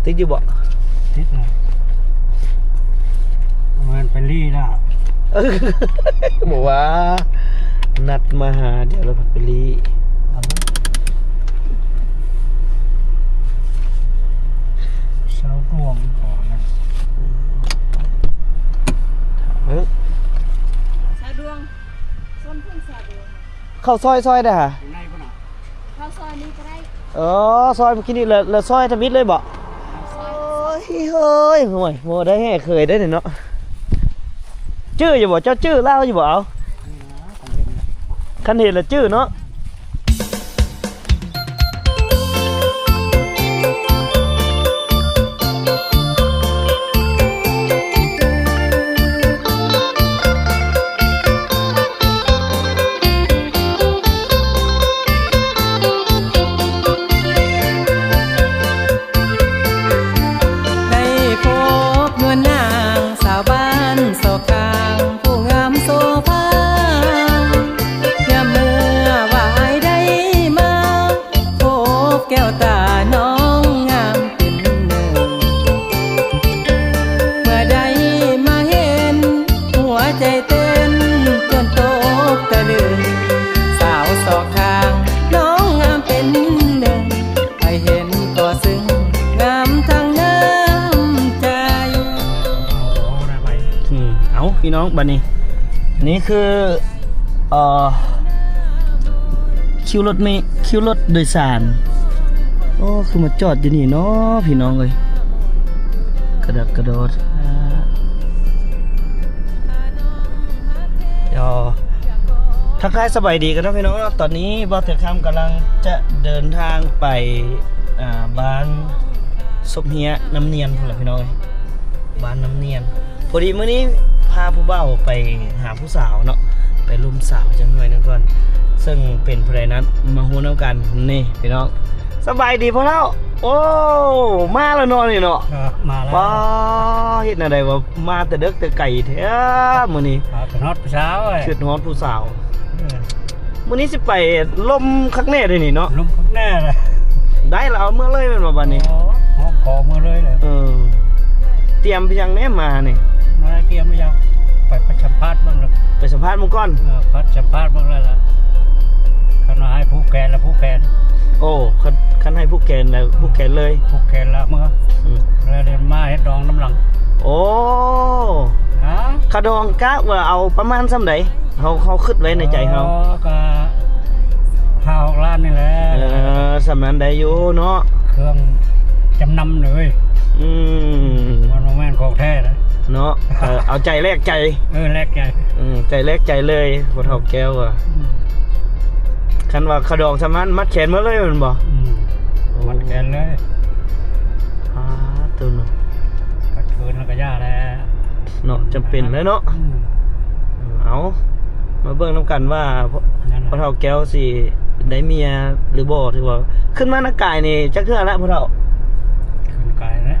ຕິດຢູ່ບໍ່? ຕິດແລ້ວ ແມ່ນໄປລີ້ແລ້ວ ບໍ່ວ່າ ນັດມາຫາ ດຽວລະໄປລີ້ ສາວດວງ ເອີ ສາວດວງ ຊົນເພິ່ນສາວດວງ ເຂົ້າຊອຍ ຊອຍໃດຫາ? ຢູ່ໃນພຸ້ນນະ ເຂົ້າຊອຍນີ້ກໍໄດ້ ເອີ ຊອຍມື້ກີ້ນີ້ ແລ້ວ ແລ້ວຊອຍທຳອິດເລີຍບໍ? ໂອ້ຍ ໂອ້ຍ ໂອ້ຍ ບໍ່ໄດ້ແຮ່ເຄີຍໄດ້ນີ້ເນາະ ຈື່ຢູ່ບໍ? ເຈົ້າຈື່ລາວຢູ່ບໍ? ເອົາ ຄັນເຫັນລະຈື່ເນາະ. ໄດ້ພົບນວນນາງສາວບ້ານຊອກຂ້າງ ຜູ້ງາມໂສພາ ຍາມເມື່ອວາຍໄດ້ມາ ພົບແກ້ວຕານ້ອງງາມເປັນໜຶ່ງ ເມື່ອໄດ້ມາເຫັນ ຫົວໃຈເຕັ້ນຈົນຕົກຕະລຶງ ສາວສອກຂ້າງນ້ອງງາມເປັນໜຶ່ງ ໃຜເຫັນກໍຊຶ້ງ ງາມທັງນ້ຳໃຈ. ອືມ ເອົາ ພີ່ນ້ອງ ບາດນີ້ ນີ້ຄື ເອີ ຄິວລົດເມ ຄິວລົດໂດຍສານ ໂອ້ ຄືມາຈອດຢູ່ນີ້ເນາະ ພີ່ນ້ອງເອີຍ ກະດອກກະດອດ. ດຽວທັກທາຍສະບາຍດີກັນເນາະ ພີ່ນ້ອງເນາະ. ຕອນນີ້ບ່າວເຖືອຄຳກຳລັງຈະເດີນທາງໄປ ອ່າ ບ້ານສົບເຮຍ ນ້ຳນຽນພຸ້ນລະ ພີ່ນ້ອງເອີຍ ບ້ານນ້ຳນຽນ. ພໍດີມື້ນີ້ພາຜູ້ບ່າວໄປຫາຜູ້ສາວເນາະ ໄປລົມສາວຈັກໜ້ອຍໜຶ່ງກ່ອນ ເຊິ່ງເປັນຜູ້ໃດນັ້ນມາຮູ້ນຳກັນ. ນີ້ພີ່ນ້ອງ ສະບາຍດີພໍ່ເຖົ້າ. ໂອ້ ມາແລ້ວເນາະນີ້ເນາະ. ເອີ ມາແລ້ວ. ວ້າ ເຮັດແນວໃດວ່າມາແຕ່ເດິກແຕ່ໄກແທ້ມື້ນີ້ ມາຄິດຮອດຜູ້ສາວເອີຍ ຄິດຮອດຜູ້ສາວ. ເອີ ມື້ນີ້ຊິໄປລົມຄັກແນ່ເດ້ນີ້ເນາະ ລົມຄັກແນ່ແຫຼະ. ໄດ້ລະ ເອົາເມືອເລີຍແມ່ນບໍ່ບາດນີ້? ໂອ້ ຮອບຂໍເມືອເລີຍແຫຼະ. ເອີ ຕຽມໄປຫຍັງແນ່ມານີ້? ມາຕຽມໄປຫຍັງ? ໄປ ໄປສຳພາດເບິ່ງລະ ໄປສຳພາດເບິ່ງກ່ອນ. ເອີ ໄປສຳພາດເບິ່ງແລ້ວລະ ຄັນວ່າໃຫ້ຜູກແຂນລະຜູກແຂນ. ໂອ້ ຄັນ ຄັນໃຫ້ຜູກແຂນລະຜູກແຂນເລີຍ ຜູກແຂນລະເມືອ. ອືມ ແລ້ວດຽວມາເຮັດດອງນຳຫຼັງ. ໂອ້ ຮະ ຄ່າດອງກະວ່າເອົາປະມານສ່ຳໃດ? ເຮົາ ເຮົາຄິດໄວ້ໃນໃຈເຮົາ ເອີ ກະຫ້າຫົກລ້ານນີ້ແຫຼະ. ເອີ ສ່ຳນັ້ນໄດ້ຢູ່ເນາະ ເຄື່ອງຈຳນຳເລີຍ. ອືມ ມັນບໍ່ແມ່ນຂອງແທ້ນະເນາະ. ເອີ ເອົາໃຈແລກໃຈ. ເອີ ແລກໃຈ. ອືມ ໃຈແລກໃຈເລີຍ ພໍ່ເຖົ້າແກ້ວວ່າ. ອືມ ຄັນວ່າຄ່າດອງສ່ຳນັ້ນ ມັດແຂນມາເລີຍແມ່ນບໍ່? ອືມ ໂອ້ ມັດແຂນເລີຍ. ອາ ໂຕເນາະ ຂັດຂືນແລ້ວກະຢ່າແຫຼະ. ເນາະ ຈຳເປັນແລ້ວເນາະ. ອືມ ເອົາ ມາເບິ່ງນຳກັນວ່າ ພໍ່ເຖົ້າແກ້ວຊິໄດ້ເມຍຫຼືບໍ່. ຖືວ່າຂຶ້ນມານາກາຍນີ້ຈັກເທື່ອລະພໍ່ເຖົ້າ? ຂຶ້ນກາຍແລ້ວ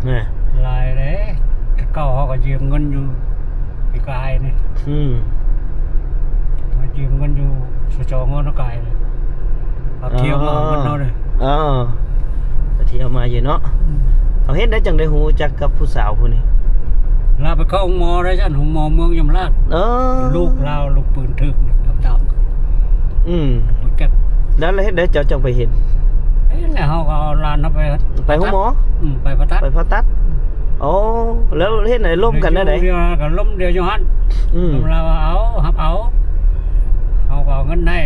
ແມ່ນ ຫຼາຍເດ້. ແຕ່ເກົ່າເຮົາກໍຢືມເງິນຢູ່ປີກາຍນີ້. ອືມ ມາຢືມເງິນຢູ່ ສຈ ງ ນາກາຍນີ້. ເອົາ ເອີ ທ່ຽວມາເພິ່ນເອົາເດ້. ເອີ ໄປທ່ຽວມາຢູ່ເນາະ. ອືມ ເຮົາເຮັດໄດ້ຈັ່ງໄດ້ຮູ້ຈັກກັບຜູ້ສາວຜູ້ນີ້? ລາວໄປເຂົ້າໂຮງໝໍໄດ້ຊັ້ນ ໂຮງໝໍເມືອງຍົມລາດ. ເອີ ລູກລາວລູກປືນຖືກຕາມໆ. ອືມ ແລ້ວເຮັດໄດ້ເຈົ້າຈັ່ງໄປເຫັນ? ເຫັນແລ້ວ ເຮົາກໍເອົາຫຼານເຮົາໄປ ໄປໂຮງໝໍ. ອືມ ໄປຜ່າຕັດ ໄປຜ່າຕັດ. ໂອ້ ແລ້ວເຮັດໃດ ລົມກັນແນວໃດ? ລົມດຽວຢູ່ຫັ້ນ. ອືມ ລົມລາວວ່າເອົາ ຮັບເອົາ ເຮົາກໍເອົາເງິນໃຫ້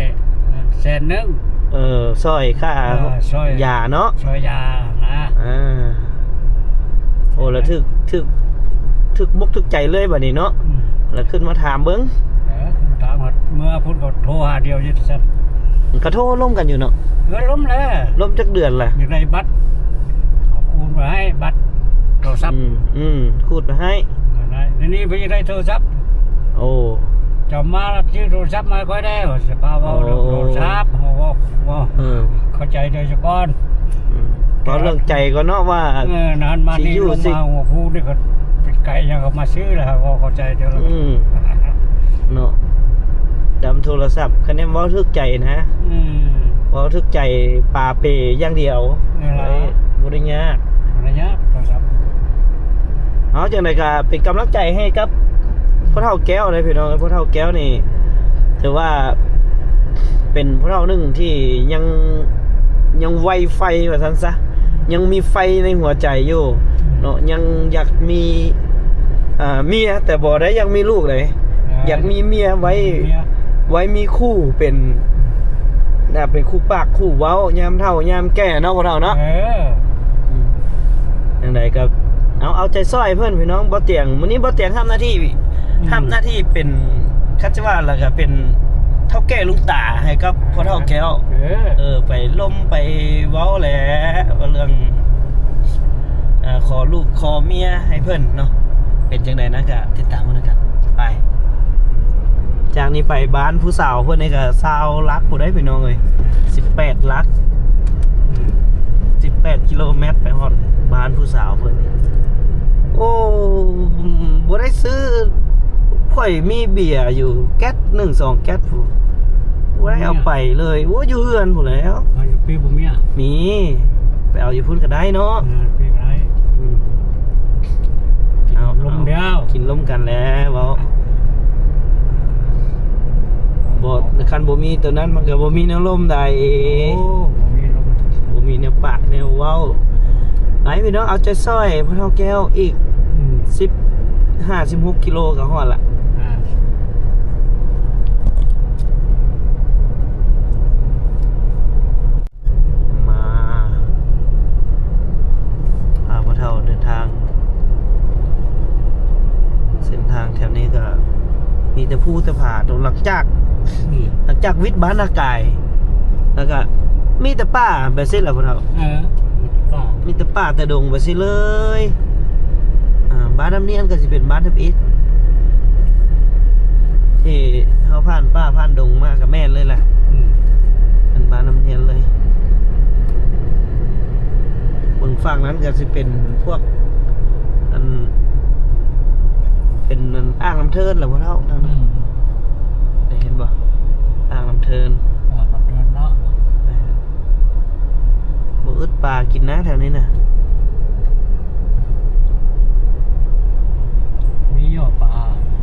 ແສນໜຶ່ງ. ເອີ ຊ່ອຍຄ່າ ເອີ ຊ່ອຍຢາເນາະ ຊ່ອຍຢານະ. ອ່າ ໂອ້ ແລ້ວຖືກ ຖືກ ຖືກອົກຖືກໃຈເລີຍບາດນີ້ເນາະ. ອືມ ແລ້ວຂຶ້ນມາຖາມເບິ່ງ. ເອີ ຂຶ້ນມາຖາມ ເມື່ອພຸ້ນກໍໂທຫາດຽວຢູ່ຊັ້ນ. ກໍໂທລົມກັນຢູ່ເນາະ. ເອີ ລົມແລ້ວ ລົມຈັກເດືອນລະ? ຢາກໄດ້ບັດ ໂອນໄປໃຫ້ ບັດໂທລະສັບ. ອືມ ອືມ ຂູດໄປໃຫ້. ດຽວນີ້ເພິ່ນຢາກໄດ້ໂທລະສັບ. ໂອ້ ເຈົ້າມາແລ້ວຊື້ໂທລະສັບມາໃຫ້ຂ້ອຍແດ່ ວ່າຊິພາເວົ້າເລື່ອງໂທລະສັບ. ໂອ້ ເວົ້າ ເອີ ເຂົ້າໃຈເຈົ້າສາກ່ອນ. ອືມ ເວົ້າເລື່ອງໃຈກ່ອນເນາະວ່າ ເອີ ນັ້ນມານີ້ ຊິຢູ່ ລົງມາຫົວພູນີ້ກໍເປັນໄກຫຍັງກໍມາຊື້ແລ້ວ ເວົ້າເຂົ້າໃຈເຈົ້າ. ອືມ ເນາະ ດຳໂທລະສັບ ຄັນແມ່ນເວົ້າຖືກໃຈນະ. ອືມ ເວົ້າຖືກໃຈ ປາເປຢ່າງດຽວ. ເອີ ບໍ່ໄດ້ຍາກ. ໄລຍະໂທລະສັບ. ເອົາ ຈັ່ງໃດກໍເປັນກຳລັງໃຈໃຫ້ກັບພໍ່ເຖົ້າແກ້ວເດ້ພີ່ນ້ອງ. ພໍ່ເຖົ້າແກ້ວນີ້ຖືວ່າເປັນຜູ້ເຖົ້າໜຶ່ງທີ່ຍັງ ຍັງໄວໄຟວ່າຊັ້ນຊະ, ຍັງມີໄຟໃນຫົວໃຈຢູ່ເນາະ, ຍັງຢາກມີ ອ່າ ເມຍ ແຕ່ບໍ່ໄດ້ຢາກມີລູກເດ້. ອ່າ ຢາກມີເມຍໄວ້ ເມຍ ໄວ້ມີຄູ່ເປັນ ອ່າ ເປັນຄູ່ປາກຄູ່ເວົ້າຍາມເຖົ້າຍາມແກ່ເນາະ ພໍ່ເຖົ້າເນາະ. ເອີ ອືມ ຈັ່ງໃດກໍເອົາ ເອົາໃຈຊ່ອຍເພິ່ນພີ່ນ້ອງ. ບໍ່ຕຽງ ມື້ນີ້ບໍ່ຕຽງຮັບໜ້າທີ່ ອືມ ຮັບໜ້າທີ່ເປັນ ຄັນຊິວ່າແລ້ວກໍເປັນເຖົ້າແກ່ລຸງຕາໃຫ້ກັບພໍ່ເຖົ້າແກ້ວ. ເອີ ເອີ ໄປລົມໄປເວົ້າແຫຼະ ວ່າເລື່ອງ ເອີ ຂໍລູກຂໍເມຍໃຫ້ເພິ່ນເນາະ. ເປັນຈັ່ງໃດນັ້ນກະຕິດຕາມເບິ່ງນຳກັນໄປ. ຈາກນີ້ໄປບ້ານຜູ້ສາວເພິ່ນນີ້ກະຊາວຫຼັກພຸ້ນເດ້ພີ່ນ້ອງເອີຍ, ສິບແປດຫຼັກ ອືມ ສິບແປດກິໂລແມັດໄປຮອດບ້ານຜູ້ສາວເພິ່ນ. ໂອ້ ບໍ່ໄດ້ຊື້ ຂ້ອຍມີເບຍຢູ່ແກັດໜຶ່ງສອງແກັດພຸ້ນ ບໍ່ໄດ້ເອົາໄປເລີຍ. ໂອ້ ຢູ່ເຮືອນພຸ້ນແຫຼ້ວ. ເອົາຢູ່ປີບໍ່ມີອະ? ມີ ໄປເອົາຢູ່ພຸ້ນກໍໄດ້ເນາະ. ເອີ ປີກໍໄດ້. ອືມ ເອົາ ກິນລົມດຽວ ກິນລົມກັນແຫຼະເວົ້າ. ບໍ່ ຄັນບໍ່ມີໂຕນັ້ນມັນກໍບໍ່ມີແນວລົມໃດ. ໂອ້ ບໍ່ມີລົມ ບໍ່ມີແນວປາກແນວເວົ້າ. ໄປພີ່ນ້ອງ ເອົາໃຈຊ່ອຍພໍ່ເຖົ້າແກ້ວອີກ ອືມ ສິບຫ້າ ສິບຫົກກິໂລກໍຮອດລະ. ອ່າ ມາ ພາພໍ່ເຖົ້າເດີນທາງ. ເສັ້ນທາງແຖວນີ້ກໍມີແຕ່ພູແຕ່ຜາເນາະ. ຫຼັງຈາກ ອືມ ຫຼັງຈາກວິດບ້ານນາກາຍ ແລ້ວກໍມີແຕ່ປ່າແບບຊີ້ແຫຼະພໍ່ເຖົ້າ. ເອີ ມີແຕ່ປ່າ ມີແຕ່ປ່າແຕ່ດົງແບບຊີ້ເລີຍ. ອ່າ ບ້ານນ້ຳນຽນກໍຊິເປັນບ້ານທຳອິດ ທີ່ເຮົາຜ່ານປ່າຜ່ານດົງມາກໍແມ່ນເລີຍແຫຼະ. ອືມ ເປັນບ້ານນ້ຳນຽນເລີຍ. ເບິ່ງຝັ່ງນັ້ນກໍຊິເປັນພວກ ອັນ ເປັນ ອັນ ອ່າງນ້ຳເທີນແຫຼະພໍ່ເຖົ້າ. ອືມ ໄດ້ເຫັນບໍ່ ອ່າງນ້ຳເທີນ ອ່າງນ້ຳເທີນເນາະ. ແມ່ນ ບໍ່ອຶດປາກິນນະແຖວນີ້ນະ. ມີຢູ່ປາ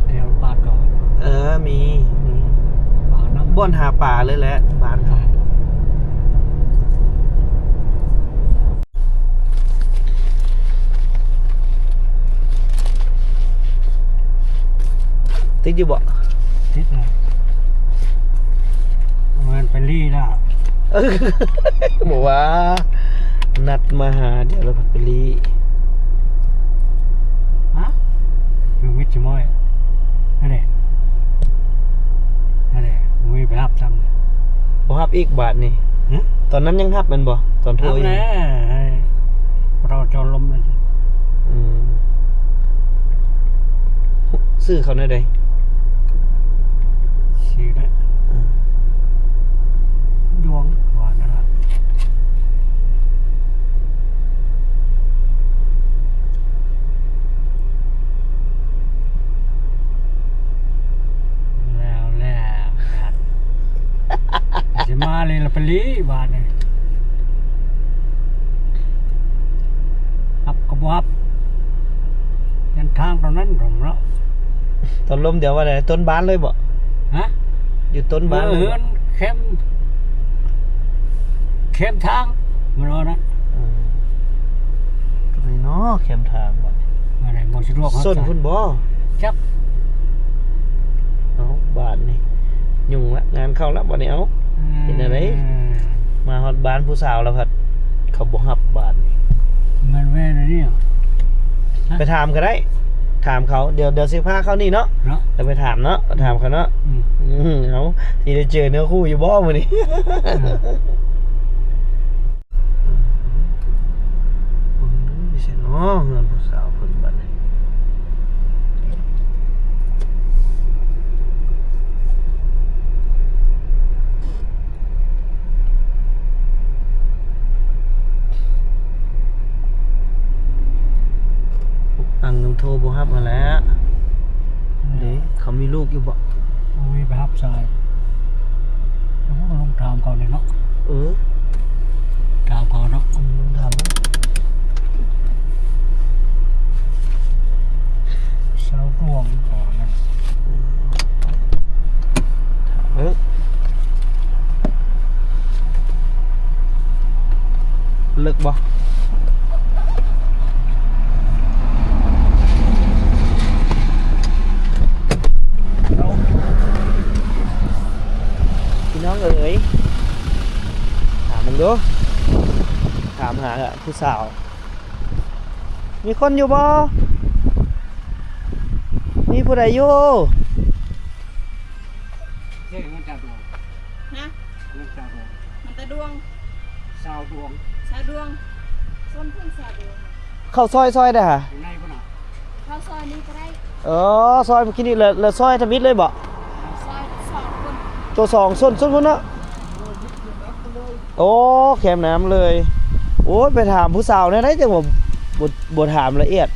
ແຖວບ້ານເຂົາ? ເອີ ມີ ມີ ປານຳ ບ່ອນຫາປາເລີຍແຫຼະບ້ານເຂົາ. ຕິດຢູ່ບໍ່? ຕິດແລ້ວ ແມ່ນໄປລີ້ແລ້ວ. ບໍ່ວ່າ ນັດມາຫາ ດຽວລະພັດໄປລີ້. ຮະ? ຄືມິດຊິມອຍ ອັນນີ້ ອັນນີ້ ບໍ່ມີໄປຮັບຊ້ຳ. ບໍ່ຮັບອີກບາດນີ້. ຮະ? ຕອນນັ້ນຍັງຮັບແມ່ນບໍ່? ຕອນໂທອີກ ຮັບແລ້ວ ໃຫ້ພໍ່ເຖົ້າຈອດລົມ. ອືມ ຊື່ເຂົາແນວໃດ? ຊື່ນະ ອືມ ດວງ ວ່ານັ້ນລະ. ແລ້ວແຫຼະ ຊິມາເລີຍລະໄປລີ້ບາດນີ້ ຮັບກໍບໍ່ຮັບ ຍັງທາງຕອນນັ້ນເນາະ. ຕອນລົມດຽວວ່າໄດ້ ຕົ້ນບ້ານເລີຍບໍ່? ຮະ? ຢູ່ຕົ້ນບ້ານເລີຍບໍ່? ເຮືອນແຄມ ແຄມທາງ ມັນວ່ານະ. ເອີ ຕົວນີ້ເນາະ ແຄມທາງບາດນີ້ ອັນໃດບໍ່ສະດວກ ສົ້ນພຸ້ນບໍ່? ຈັກ ເອົາ ບາດນີ້ຫຍຸ້ງລະ ງານເຂົ້າລະບາດນີ້. ເອົາ ອືມ ເປັນແນວໃດ? ມາຮອດບ້ານຜູ້ສາວແລ້ວພັດເຂົາບໍ່ຮັບບາດນີ້. ແມ່ນແວ່ນນີ້ ໄປຖາມກໍໄດ້ ຖາມເຂົາ. ດຽວ ດຽວຊິພາເຂົ້ານີ້ເນາະ ເນາະ ດຽວໄປຖາມເນາະ ໄປຖາມເຂົາເນາະ. ອືມ ອືມ ເອົາ ຊິໄດ້ເຈີເນື້ອຄູ່ຢູ່ບໍ່ມື້ນີ້? ເອີ ເບິ່ງດູຢູ່ໃສເນາະ ເຮືອນຜູ້ສາວເພິ່ນບາດນີ້. ອັງໂທບໍ່ຮັບຫັ້ນແຫຼະ. ເດ້ ເຂົາມີລູກຢູ່ບໍ່? ໂອ້ຍ ໄປຮັບສາຍ ເອົາ ລອງຖາມເຂົາແດ່ເນາະ. ເອີ ຖາມເຂົາເນາະ. ອືມ ຖາມເບິ່ງ. ບໍ່ ພີ່ນ້ອງເອີຍ ຖາມເບິ່ງດູ ຖາມຫາຜູ້ສາວ ມີຄົນຢູ່ບໍ່? ມີຜູ້ໃດຢູ່? ເຮີ້ຍ ມັນຈາກດວງ ຮະ? ມັນຈາກດວງ ມັນຕາດວງ ຊາວດວງ ຊາວດວງ ຊົນເພິ່ນຊາວດວງ ເຂົ້າຊອຍ ຊອຍໃດຫະ? ຢູ່ໃນພຸ້ນນະ ເຂົ້າຊອຍນີ້ກໍໄດ້ ເອີ ຊອຍເມື່ອກີ້ນີ້ ແລ້ວ ແລ້ວຊອຍທຳອິດເລີຍບໍ? ຊອຍສອງຄົນ ໂຕສອງ ຊົນ ຊົນພຸ້ນເນາະ ໂອ້ ແຄມນ້ຳເລີຍ ໂອ້ຍ ໄປຖາມຜູ້ສາວແນວໃດ ຈັ່ງວ່າບໍ່ ບໍ່ຖາມລະອຽດ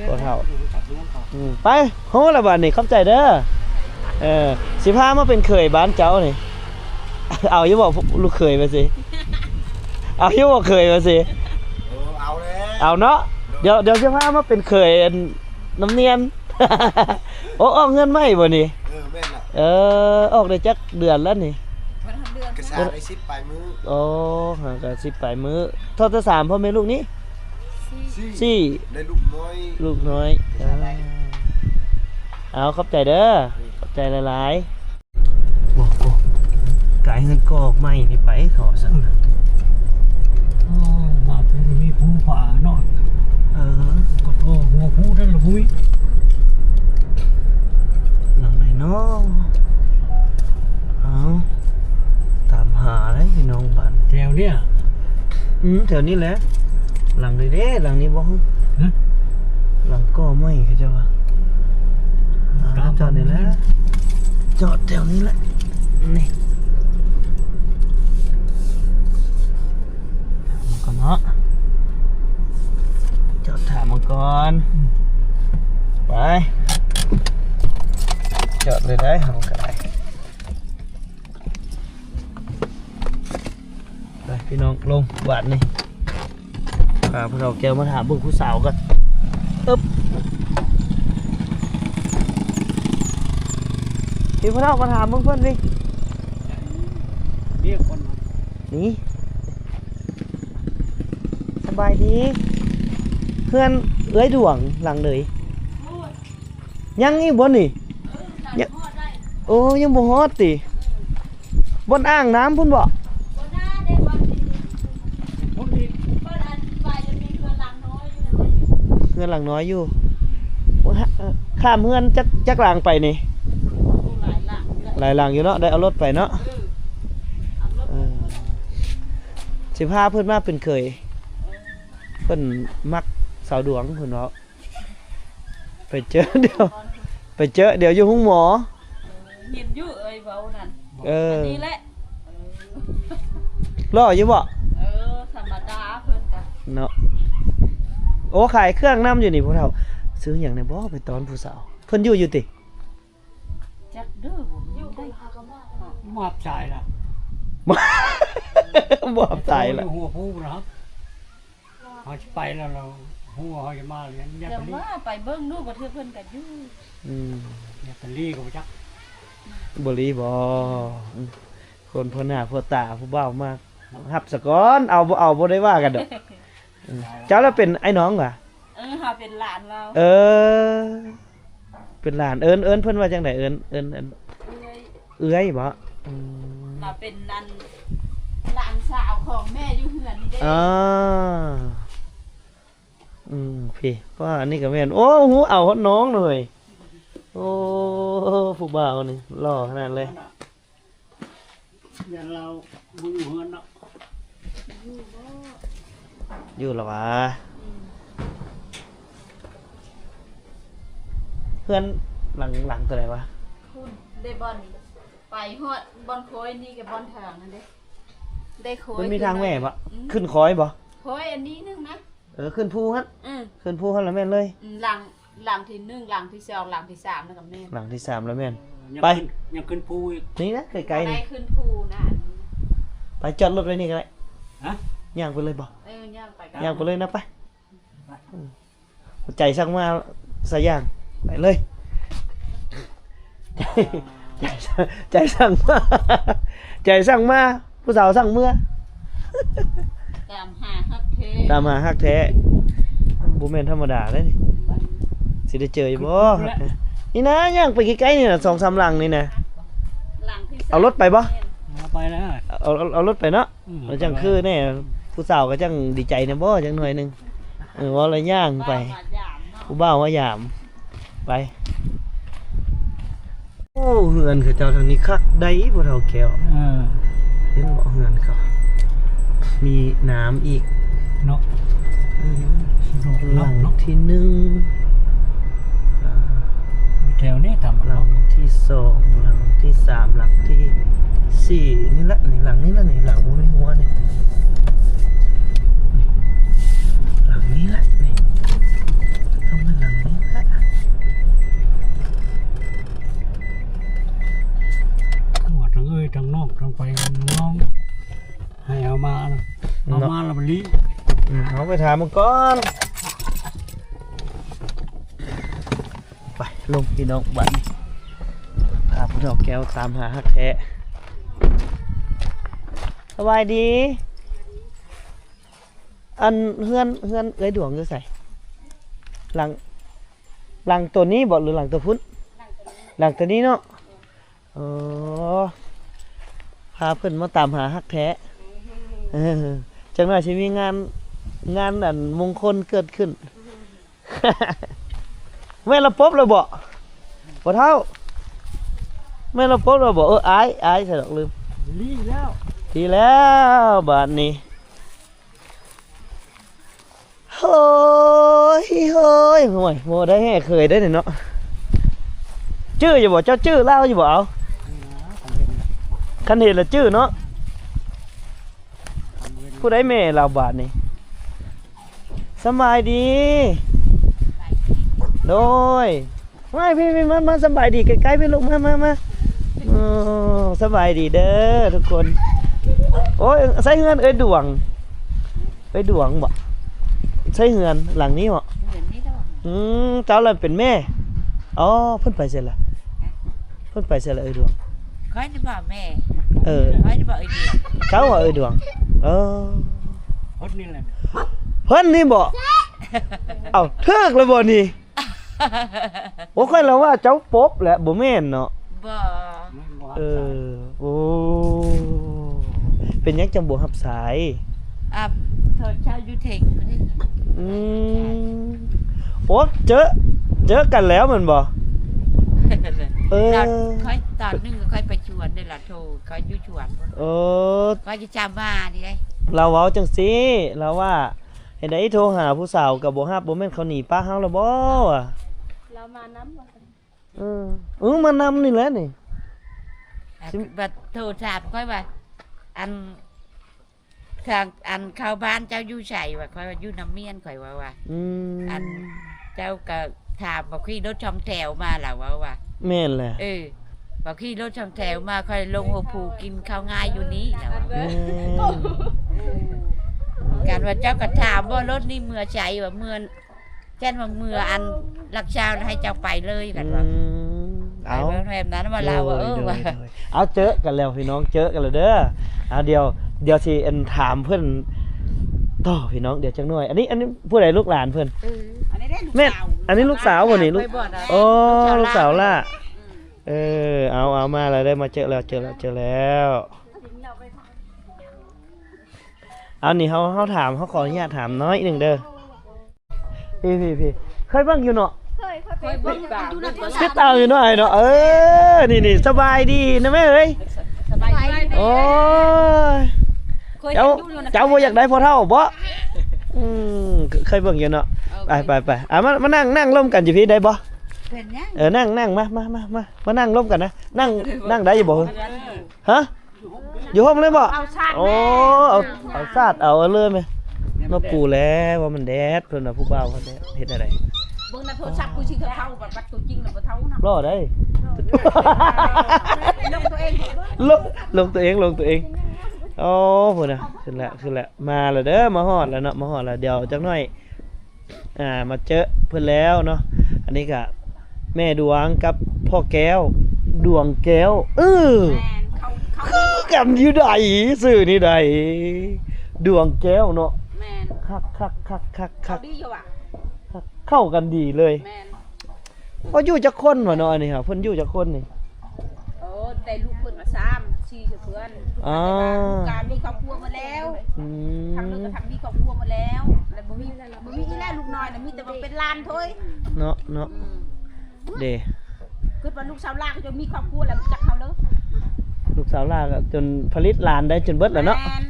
ພໍ່ເຖົ້າ ອືມ ໄປ ໂຫ ລະບາດນີ້ ຂອບໃຈເດີ ເອີ ຊິພາມາເປັນເຂີຍບ້ານເຈົ້ານີ້ ເອົາຢູ່ບໍ່ ລູກເຂີຍວ່າຊີ້ ເອົາຢູ່ບໍ່ເຂີຍວ່າຊີ້ ເອີ ເອົາແລ້ວ ເອົາເນາະ ດຽວ ດຽວຊິພາມາເປັນເຂີຍ ອັນ ນ້ຳນຽນ ໂອ້ ອອກເຮືອນໃໝ່ບໍ່ນີ້? ເອີ ແມ່ນລະ ເອີ ອອກໄດ້ຈັກເດືອນແລ້ວນີ້? ບໍ່ຮອດເດືອນ ກະສາໄດ້ສິບປາຍມື້ ໂອ້ ຫາກະສິບປາຍມື້ ເທົ່າແຕ່ສາມພໍ່ແມ່ລູກນີ້? ສີ່ ສີ່ ໄດ້ລູກນ້ອຍ ລູກນ້ອຍ ເອີ ເອົາ ຂອບໃຈເດີ ຂອບໃຈຫຼາຍໆ. ໂອ້ໂຫ ກາຍເຮືອນກໍ່ໃໝ່ນີ້ໄປເຖາະຊັ້ນນະ ໂອ້ ມາເພິ່ນມີພູຜາເນາະ ເອີ ກໍໂຕຫົວພູນັ້ນລະພຸ້ຍ ຫຼັງໃດເນາະ ເອົາ ຕາມຫາເດ້ພີ່ນ້ອງບ້ານ ແຖວເນີ້ຍ ອືມ ແຖວນີ້ແຫຼະ ຫຼັງໃດເດ້ ຫຼັງນີ້ບໍ່ ຮະ ຫຼັງກໍ່ໃໝ່ເຂົາເຈົ້າວ່າ ອ່າ ຈອດນີ້ແຫຼະ ຈອດແຖວນີ້ແຫຼະ ນີ້ ຖາມມັນກ່ອນເນາະ ຈອດຖາມມັນກ່ອນ ໄປ ຈອດເລີຍໄດ໋ ເຮົາກໍໄດ້ ໄປພີ່ນ້ອງ ລົງບາດນີ້ ພາຜູ້ເຖົ້າແກ້ວມາຖາມເບິ່ງຜູ້ສາວກ່ອນ ອຶບ ພີ່ຜູ້ເຖົ້າມາຖາມເບິ່ງເພິ່ນນີ້ ນີ້ ສະບາຍດີ ເຮືອນເອື້ອຍດວງຫຼັງເລີຍ ຍັງອີກບໍ່ນີ້? ຍັງ ໂອ້ ຍັງບໍ່ຮອດຕິ? ບ່ອນອ່າງນ້ຳພຸ້ນບໍ? ເຮືອນຫຼັງນ້ອຍຢູ່ ຂ້າມເຮືອນຈັກ ຈັກຫຼັງໄປນີ້? ຫຼາຍຫຼັງຢູ່ເນາະ ໄດ້ເອົາລົດໄປເນາະ ເອີ ຊິພາເພິ່ນມາເປັນເຂີຍ ເພິ່ນມັກສາວດວງ ເພິ່ນເວົ້າ ໄປເຈີດຽວ ໄປເຈີດຽວຢູ່ໂຮງໝໍ ເອີ ເຫັນຢູ່ເອີຍເວົ້ານັ້ນ ເອີ ອັນນີ້ແຫຼະ ເອີ ຫຼໍ່ຢູ່ບໍ? ເອີ ທຳມະດາເພິ່ນກະເນາະ ໂອ້ ຂາຍເຄື່ອງນຳຢູ່ນີ້ ຜູ້ເຖົ້າ ຊື້ຫຍັງແດ່ບໍ ໄປຕ້ອນຜູ້ສາວ ເພິ່ນຢູ່ຢູ່ຕິ? ຈັກເດີ ບໍ່ຮູ້ ບໍ່ຮັບສາຍລະ ບໍ່ຮັບສາຍລະ ຢູ່ຫົວພູພຸ້ນລະ ເຮົາຊິໄປແລ້ວ ເຮົາຮູ້ວ່າເຮົາຈະມາແລ້ວ ຢ່າໄປລີ້ ວ່າໄປເບິ່ງດູ ບໍ່ເທື່ອເພິ່ນກໍຢູ່ ອືມ ຢ່າໄປລີ້ກໍບໍ່ຈັກ ບໍ່ລີ້ບໍ? ອືມ ຄົນພໍ່ໜ້າພໍ່ຕາຜູ້ບ່າວມາຮັບສາກ່ອນ ເອົາບໍ່ເອົາບໍ່ໄດ້ວ່າກັນດອກ ເຈົ້າລະເປັນອ້າຍນ້ອງຫວາ? ເອີ ເຮົາເປັນຫຼານລາວ ເອີ ເປັນຫຼານ ເອີ້ນ ເອີ້ນເພິ່ນວ່າຈັ່ງໃດ? ເອີ້ນ ເອີ້ນ ເອື້ອຍ ເອື້ອຍບໍ? ອືມ ລາວເປັນອັນ ຫຼານສາວຂອງແມ່ຢູ່ເຮືອນນີ້ເດ້ ອ່າ ອືມ ພີ້ ວ່າອັນນີ້ກໍແມ່ນ ໂອ້ ຮູ້ເອົາຮອດນ້ອງເລີຍ ໂອ້ ຜູ້ບ່າວນີ້ຫຼໍ່ຂະໜາດເລີຍ. ຢ້ານລາວບໍ່ຢູ່ເຮືອນເນາະ ຢູ່ລະຫວາ ອືມ ເຮືອນຫຼັງ ຫຼັງຕົວໃດຫວາ? ພຸ້ນເດ້ ບ່ອນໄປຮອດບ່ອນໂຄ້ຍນີ້ ກັບບ່ອນທາງນັ້ນເດ້ ໄດ້ໂຄ້ຍ ມັນມີທາງແຫວ່ບໍ? ອືມ ຂຶ້ນໂຄ້ຍບໍ? ໂຄ້ຍອັນນີ້ໜຶ່ງນະ ເອີ ຂຶ້ນພູຫັ້ນ ອືມ ຂຶ້ນພູຫັ້ນລະແມ່ນເລີຍ ອືມ ຫຼັງ ຫຼັງທີໜຶ່ງ ຫຼັງທີສອງ ຫຼັງທີສາມ ແລ້ວກໍແມ່ນ ຫຼັງທີສາມລະແມ່ນ ເອີ ໄປ ຍັງຂຶ້ນພູອີກ ນີ້ນະ ໃກ້ໆ ນີ້ ໄດ້ຂຶ້ນພູນະ ອັນນີ້ ໄປຈອດລົດໄວ້ນີ້ກໍໄດ້ ຮະ ຍ່າງໄປເລີຍບໍ? ເອີ ຍ່າງໄປກໍ ຍ່າງໄປເລີຍນະ ໄປ ໄປ ອືມ ໃຈສັ່ງມາ ສາຍຢາງ ໄປເລີຍ ໃຈ ໃຈ ໃຈສັ່ງມາ ໃຈສັ່ງມາ ຜູ້ສາວສັ່ງເມືອ ຕາມຫາຮັກແທ້ ຕາມຫາຮັກແທ້ ບໍ່ແມ່ນທຳມະດາເດ້ນີ້ ຊິໄດ້ເຈີຢູ່ບໍ່? ນີ້ນະ ຍ່າງໄປໃກ້ໆນີ້ນະ ສອງສາມຫຼັງນີ້ນະ ຫຼັງທີ່ ເອົາລົດໄປບໍ່? ເອົາໄປແລ້ວ ເອົາ ເອົາ ເອົາລົດໄປເນາະ ອືມ ແລ້ວຈັ່ງຄືແດ່ ຜູ້ສາວກໍຈັ່ງດີໃຈແດ່ບໍ່ ຈັກໜ້ອຍໜຶ່ງ ເອີ ເວົ້າແລ້ວຍ່າງໄປ ຜູ້ບ່າວມາຢາມ ໄປ. ໂອ້ ເຮືອນເຂົາເຈົ້າທາງນີ້ຄັກໄດ໋ ພໍ່ເຖົ້າແກ້ວ ເອີ ເຫັນບໍ່ເຮືອນເຂົາ ມີນ້ຳອີກເນາະ ເອີ ຫຼັງທີໜຶ່ງ ອ່າ ແຖວນີ້ທຳ ຫຼັງທີສອງ ຫຼັງທີສາມ ຫຼັງທີສີ່ ນີ້ແຫຼະ ນີ້ຫຼັງນີ້ແຫຼະ ນີ້ຫຼັງບໍ່ມີຫົວນີ້ ນີ້ ຫຼັງນີ້ແຫຼະ ນີ້ ຕ້ອງເປັນຫຼັງນີ້ແຫຼະ. ທັງເອີຍທັງນອກ ທັງໄປທັງມາ ໃຫ້ເອົາມາ ເອົາມາແລ້ວມັນລີ້ ອືມ ເຮົາໄປຖາມມັນກ່ອນ ໄປລົງພີ່ນ້ອງ ບາດນີ້ ພາຜູ້ເຖົ້າແກ້ວຕາມຫາຮັກແທ້ ສະບາຍດີ ອັນເຮືອນ ເຮືອນເອື້ອຍດວງຢູ່ໃສ? ຫຼັງ ຫຼັງໂຕນີ້ບໍ່ ຫຼືຫຼັງໂຕພຸ້ນ? ຫຼັງໂຕນີ້ເນາະ ອໍ ພາເພິ່ນມາຕາມຫາຮັກແທ້ ເອີ ຈັກໜ້ອຍຊິມີງານ ງານອັນມົງຄົນເກີດຂຶ້ນ. ແມ່ນລະປົບແລ້ວບໍ່ ພໍ່ເຖົ້າ? ແມ່ນລະປົບແລ້ວບໍ່? ເອີ ອ້າຍ ອ້າຍ ສະດອກ ລືມ ດີແລ້ວ ດີແລ້ວ ບາດນີ້ ໂອ້ຍ ໂອ້ຍ ໂອ້ຍ ບໍ່ໄດ້ແຮ່ເຄີຍໄດ໋ນີ້ເນາະ ຈື່ຢູ່ບໍ່? ເຈົ້າຈື່ລາວຢູ່ບໍ່? ເອົາ ຄັນເຫັນລະຈື່ເນາະ ຜູ້ໃດແມ່ລາວບາດນີ້? ສະບາຍດີ ໂດຍ ມາພີ່ ມາ ມາ ສະບາຍດີໃກ້ໆ ພີ່ລູກ ມາ ມາ ມາ ໂອ້ ສະບາຍດີເດີທຸກຄົນ ໂອ້ຍ ໃສເຮືອນເອື້ອຍດວງ? ເອື້ອຍດວງບໍ່? ໃສເຮືອນຫຼັງນີ້ບໍ່? ເຮືອນນີ້ດອກ ອືມ ເຈົ້າລະເປັນແມ່ ອໍ ເພິ່ນໄປໃສລະ? ເພິ່ນໄປໃສລະເອື້ອຍດວງ? ຂ້ອຍນີ້ບໍ່ແມ່ ເອີ ຂ້ອຍນີ້ບໍ່ເອື້ອຍດວງ ເຈົ້າວ່າເອື້ອຍດວງ ເອີ ເພິ່ນນີ້ແຫຼະ ເພິ່ນນີ້ບໍ່? ເອົ້າ ຖືກແລ້ວບໍ່ນີ້? ໂອ້ ຂ້ອຍລະວ່າເຈົ້າປົບແຫຼະ ບໍ່ແມ່ນເນາະ ບໍ່ ເອີ ໂອ້ ເປັນຫຍັງຈັ່ງບໍ່ຮັບສາຍ? ອ່າ ໂທລະສັບຢູ່ເທິງພຸ້ນເດ້ ອືມ ໂອ້ ເຈີ້ ເຈີກັນແລ້ວແມ່ນບໍ່? ເອີ ຂ້ອຍຕອນໜຶ່ງຂ້ອຍໄປສວນເດ້ລະ ໂທ ຂ້ອຍຢູ່ສວນພຸ້ນ ເອີ ຂ້ອຍຈະຈຳມານີ້ເດ້ ລາວເວົ້າຈັ່ງຊີ້ ລາວວ່າ ເຮັດໃດໂທຫາຜູ້ສາວກໍບໍ່ຮັບ ບໍ່ແມ່ນເຂົາໜີປະເຮົາລະບໍ່? ລາວມານຳວ່າຊັ້ນ ເອີ ເອີ ມານຳນີ້ແຫຼະນີ້ ອັນ ຊິ ບັດໂທຖາມຂ້ອຍວ່າ ອັນ ທາງ ອັນ ເຂົ້າບ້ານເຈົ້າຢູ່ໃສ? ວ່າ ຂ້ອຍວ່າຢູ່ນ້ຳມ້ຽນ ຂ້ອຍວ່າ ວ່າ ອືມ ອັນ ເຈົ້າກໍຖາມວ່າຂີ່ລົດສອງແຖວມາ ລາວເວົ້າວ່າ ແມ່ນແຫຼະ ເອີ ວ່າຂີ່ລົດສອງແຖວມາ ຂ້ອຍລົງຫົວພູກິນເຂົ້າງາຍຢູ່ນີ້ ລາວວ່າ ແມ່ນ ກັນວ່າເຈົ້າກໍຖາມວ່າລົດນີ້ເມືອໃສ? ວ່າເມືອ ແຕ່ນວ່າເມືອອັນລັກຊາວໃຫ້ເຈົ້າໄປເລີຍ ກັນວ່າ ອືມ ເອົາ ແບບນັ້ນວ່າລາວວ່າ ເອີ ໂດຍ ວ່າ ໂດຍ ເອົາ ເຈີກັນແລ້ວພີ່ນ້ອງ ເຈີກັນແລ້ວເດີ ເອົາ ດຽວ ດຽວຊິ ອັນ ຖາມເພິ່ນຕໍ່ພີ່ນ້ອງ ດຽວຈັກໜ້ອຍ ອັນນີ້ ອັນນີ້ຜູ້ໃດ ລູກຫຼານເພິ່ນ? ເອີ ອັນນີ້ລູກສາວ ແມ່ນ ອັນນີ້ລູກສາວບໍ່ນີ້? ລູກ ໂອ້ ລູກສາວຫຼ້າ ເອີ ເອົາ ເອົາ ມາແລ້ວເດີ ມາເຈີແລ້ວ ເຈີແລ້ວ ເຈີແລ້ວ ເອົາ ນີ້ເຮົາ ເຮົາຖາມ ເຮົາຂໍອະນຸຍາດຖາມໜ້ອຍໜຶ່ງເດີ. ພີ່ ພີ່ ພີ່ ເຄີຍເບິ່ງຢູ່ເນາະ? ເຄີຍ ຂ້ອຍເບິ່ງຢູ່ໃນໂທລະສັບ ຕິດຕາມຢູ່ເນາະ ອ້າຍເນາະ ເອີ ນີ້ໆ ສະບາຍດີນະແມ່ເອີຍ ສະບາຍດີ ໂອ້ຍ ເຈົ້າ ເຈົ້າບໍ່ຢາກໄດ້ພໍ່ເຖົ້າບໍ່? ອືມ ເຄີຍເບິ່ງຢູ່ເນາະ ເອີ ໄປ ໄປ ໄປ ອ່າ ມາ ມານັ່ງ ນັ່ງລົມກັນຢູ່ພີ້ໄດ້ບໍ່? ເປັນຫຍັງ? ເອີ ນັ່ງ ນັ່ງ ມາ ມາ ມາ ມາ ມານັ່ງລົມກັນນະ ນັ່ງ ນັ່ງໄດ້ຢູ່ບໍ່? ຮະ? ຢູ່ຮົ່ມເລີຍບໍ່? ເອົາສາດ ໂອ້ ແມ່ ເອົາ ເອົາສາດ ເອົາເລີຍແມ່ ມາປູແລ້ວວ່າມັນແດດ ເພິ່ນວ່າຜູ້ບ່າວເພິ່ນເຮັດແນວໃດ? ເບິ່ງໃນໂທລະສັບ ຜູ້ຊິເຖົ້າໆ ບັດ ບັດຕົວຈິງນະບໍ່ເຖົ້ານະ ຫຼໍ່ໄດ໋ ລົງຕົວເອງ ລົງ ລົງຕົວເອງ ລົງຕົວເອງ ໂອ້ ພຸ້ນນະ ຂຶ້ນແລ້ວ ຂຶ້ນແລ້ວ ມາແລ້ວເດີ ມາຮອດແລ້ວເນາະ ມາຮອດແລ້ວ ດຽວຈັກໜ້ອຍ ອ່າ ມາເຈີເພິ່ນແລ້ວເນາະ ອັນນີ້ກະແມ່ດວງກັບພໍ່ແກ້ວ ດວງແກ້ວ ເອີ ແມ່ນ ເຂົາ ເຂົາຄືກັນຢູ່ໃດ໋ ຊື່ນີ້ໃດ໋ ດວງແກ້ວເນາະ. ແມ່ນ. ຄັກໆໆໆໆ ເຂົາດີຢູ່ຫວາ? ຄັກ ເຂົ້າກັນດີເລີຍ. ແມ່ນ. ເຂົາຢູ່ຈັກຄົນຫວາເນາະ ອັນນີ້ຫາ ເພິ່ນຢູ່ຈັກຄົນນີ້? ໂອ້ ແຕ່ລູກເພິ່ນວ່າສາມສີ່ເທື່ອເພື່ອນ. ອາ ແຕ່ວ່າລູກກະມີຄອບຄົວໝົດແລ້ວ. ອືມ ທາງເລີກກະທຳມີຄອບຄົວໝົດແລ້ວ ແລ້ວບໍ່ມີ ບໍ່ມີອີກແລ້ວ ລູກນ້ອຍນະ ມີແຕ່ວ່າເປັນຫຼານໂທຍເນາະ ເນາະ. ອືມ ເດ້ ຄິດວ່າລູກສາວຫຼ້າກະຈົນມີຄອບຄົວແລ້ວ ບໍ່ຈັກເຮົາເລີຍ. ລູກສາວຫຼ້າກະຈົນຜະລິດຫຼານໄດ້ຈົນເບິດແລ້ວເນາະ. ແມ່ນ.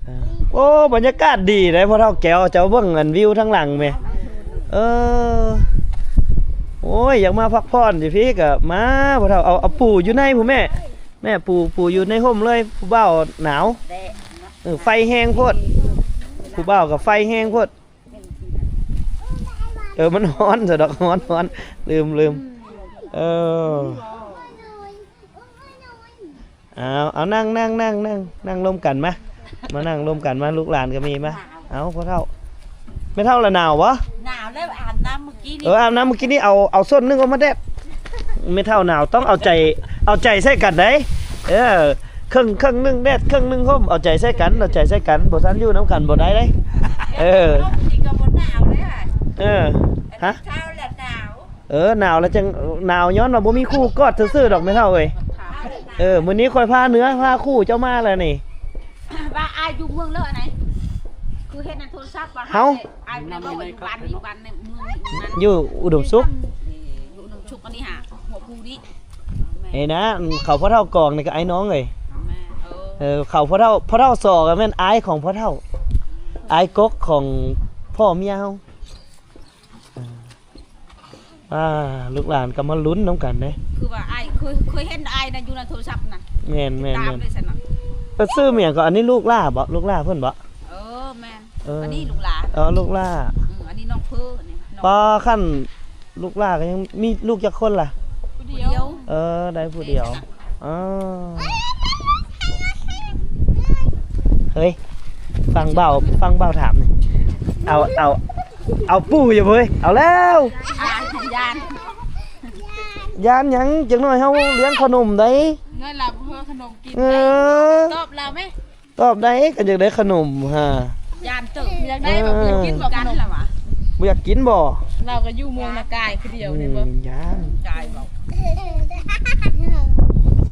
ເອີ ໂອ້ ບັນຍາກາດດີເດ້ພໍ່ເຖົ້າແກ້ວ. ເຈົ້າເບິ່ງອັນວິວທາງຫຼັງແມ. ເອີ ໂອ້ຍ ຢາກມາພັກຜ່ອນຢູ່ພີ້ກະມາ ພໍ່ເຖົ້າ. ເອົາ ເອົາປູຢູ່ໃນພຸ້ນແມ່ ແມ່ ປູ ປູຢູ່ໃນຮົ່ມເລີຍ. ຜູ້ບ່າວໜາວ. ເອີ ໄຟແຮງໂພດ ຜູ້ບ່າວກະໄຟແຮງໂພດ. ເອີ ມັນຮ້ອນຊະດອກ ຮ້ອນ ຮ້ອນ ລືມ ລືມ. ເອີ ເອົາ ເອົາ ນັ່ງ ນັ່ງ ນັ່ງ ນັ່ງ ນັ່ງລົມກັນມາ ມານັ່ງລົມກັນມາ ລູກຫຼານກະມີມາ. ເອົາ ພໍ່ເຖົ້າ ແມ່ເຖົ້າລະໜາວບໍ່? ໜາວແລ້ວ ອາບນ້ຳມື້ກີ້ນີ້. ເອີ ອາບນ້ຳມື້ກີ້ນີ້ ເອົາ ເອົາສົ້ນໜຶ່ງອອກມາແດດ. ແມ່ເຖົ້າໜາວ ຕ້ອງເອົາໃຈ ເອົາໃຈໃສ່ກັນໄດ໋. ເອີ ເຄິ່ງ ເຄິ່ງໜຶ່ງແດດ ເຄິ່ງໜຶ່ງຮົ່ມ ເອົາໃຈໃສ່ກັນ ເອົາໃຈໃສ່ກັນ ບໍ່ຊັ້ນຢູ່ນຳກັນບໍ່ໄດ້ເດ້. ເອີ ເຮົານີ້ກະບໍ່ໜາວເດ້. ເອີ ຮະ ເຖົ້າລະໜາວ. ເອີ ໜາວລະຈັ່ງ ໜາວຍ້ອນວ່າບໍ່ມີຄູ່ກອດຊື່ໆດອກແມ່ເຖົ້າເອີຍ. ເອີ ມື້ນີ້ຂ້ອຍພາເນື້ອພາຄູ່ເຈົ້າມາແລ້ວນີ້. ວ່າອ້າຍຢູ່ເມືອງເລີອັນໃດ ຄືເຫັນໃນໂທລະສັບວ່າ ເຮົາ ອ້າຍໄປເວົ້າຢູ່ບ້ານນີ້ ບ້ານໃນເມືອງນີ້ ຢູ່ອຸດົມສຸກ. ເອີ ຢູ່ອຸດົມສຸກອັນນີ້ຫາ ຫົວພູນີ້. ແມ່ນ. ເອີ ນະ ເຂົາພໍ່ເຖົ້າກອງນີ້ກະອ້າຍນ້ອງເອີຍ. ແມ່ນ. ເອີ ເອີ ເຂົາພໍ່ເຖົ້າ ພໍ່ເຖົ້າສໍກະແມ່ນອ້າຍຂອງພໍ່ເຖົ້າ ອ້າຍກົກຂອງພໍ່ເມຍເຮົາ. ເອີ ອ່າ ລູກຫຼານກະມາລຸ້ນນຳກັນເດ້. ຄືວ່າອ້າຍ ເຄີຍ ເຄີຍເຫັນອ້າຍນະ ຢູ່ໃນໂທລະສັບນະ. ແມ່ນໆໆ. ຕິດຕາມເລີຍຊັ້ນນະ. ເອີ ຊື່ແມ່ນຫຍັງກະ ອັນນີ້ລູກຫຼ້າບໍ່? ລູກຫຼ້າເພິ່ນບໍ່? ເອີ ແມ່ນ. ເອີ ອັນນີ້ລູກຫຼ້າ. ເອີ ລູກຫຼ້າ. ອືມ ອັນນີ້ນ້ອງເພີ ອັນນີ້ນ້ອງ. ປ້າ ຄັນລູກຫຼ້າກະຍັງມີລູກຈັກຄົນລະ? ຜູ້ດຽວ. ເອີ ໄດ້ຜູ້ດຽວ. ເອີ ເຮີ້ຍ ຟັງບ່າວ ຟັງບ່າວຖາມນີ້. ເອົາ ເອົາ ເອົາປູຢູ່ເວີຍ. ເອົາແລ້ວ ຢ້ານ ຢ້ານຫຍັງ? ຈັກໜ້ອຍເຮົາລ້ຽງຂະໜົມໄດ໋. ນ້ອຍລາວບໍ່ເຮີຂະໜົມກິນ. ເອີ ຕອບລາວແມ. ຕອບໄດ້ ຄັນຢາກໄດ້ຂະໜົມຫາ. ຢ້ານເຕີບ. ຢາກໄດ້ບໍ່? ເອີ ບໍ່ຢາກກິນບໍ່ຂະໜົມ? ບໍ່ຢາກກິນບໍ່? ລາວກະຢູ່ເມືອງນະກາຍຄືດຽວນີ້ບໍ່? ອືມ ຢ້ານ ກາຍບໍ່?